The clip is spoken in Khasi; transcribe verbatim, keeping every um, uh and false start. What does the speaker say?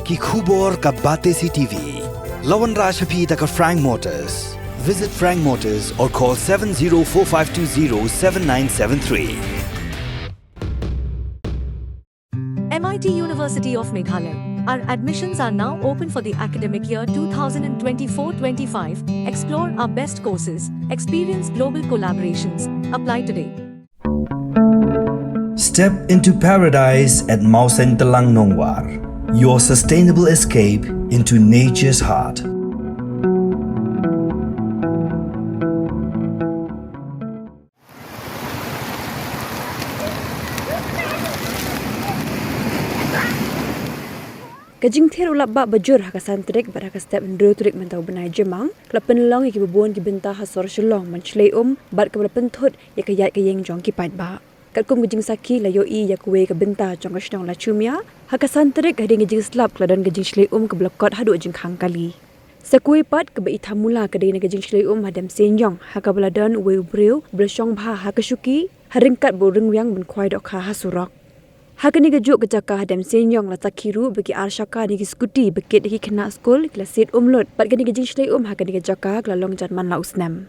Ki khubor ka Batesi TV. La wanrah sha phi da ka Frank Motors. Visit Frank Motors or call seven zero four five two zero seven nine seven three. M I T University of Meghalaya. Our admissions are now open for the academic year two thousand twenty-four twenty-five. Explore our best courses, experience global collaborations. Apply today. Step into paradise at Mawsyntelang Nongwar, your sustainable escape into nature's heart. Ka jingthied u lapbah bajur ha ka san tarik bad ha ka step hynriew tarik mynta u bnai Jymmang ka la pynlong ïa kiba bun ki bynta ha sor Shillong ban shlei um bad kaba la pynthut ïa ka ïaid ka ïeng jong ki paidbah. Katkum ka jingsakhi la ïohi ïa kawei ka bynta jong ka shnong Lachumia ha ka san tarik hadien ka jingslap ka la don ka jingshlei um kaba la kot haduh jingkhang kali. Sa kawei pat kaba ithamula ka dei na ka jingshlei um hadien Seinïong ha kaba la don uwei u briew uba la shong bha ha ka shuki ha ryngkat ba u ryngwiang ban khwai dohkha ha surok. Ha kane kajuh ka jaka hadien Seinïong la sakhi ruh ba ki ar shaka ne ki skuti ba kit da ki khynnah skul ki la siat um lut bad kane ka jingshlei um ha kane ka jaka ka la long jan man la u snem.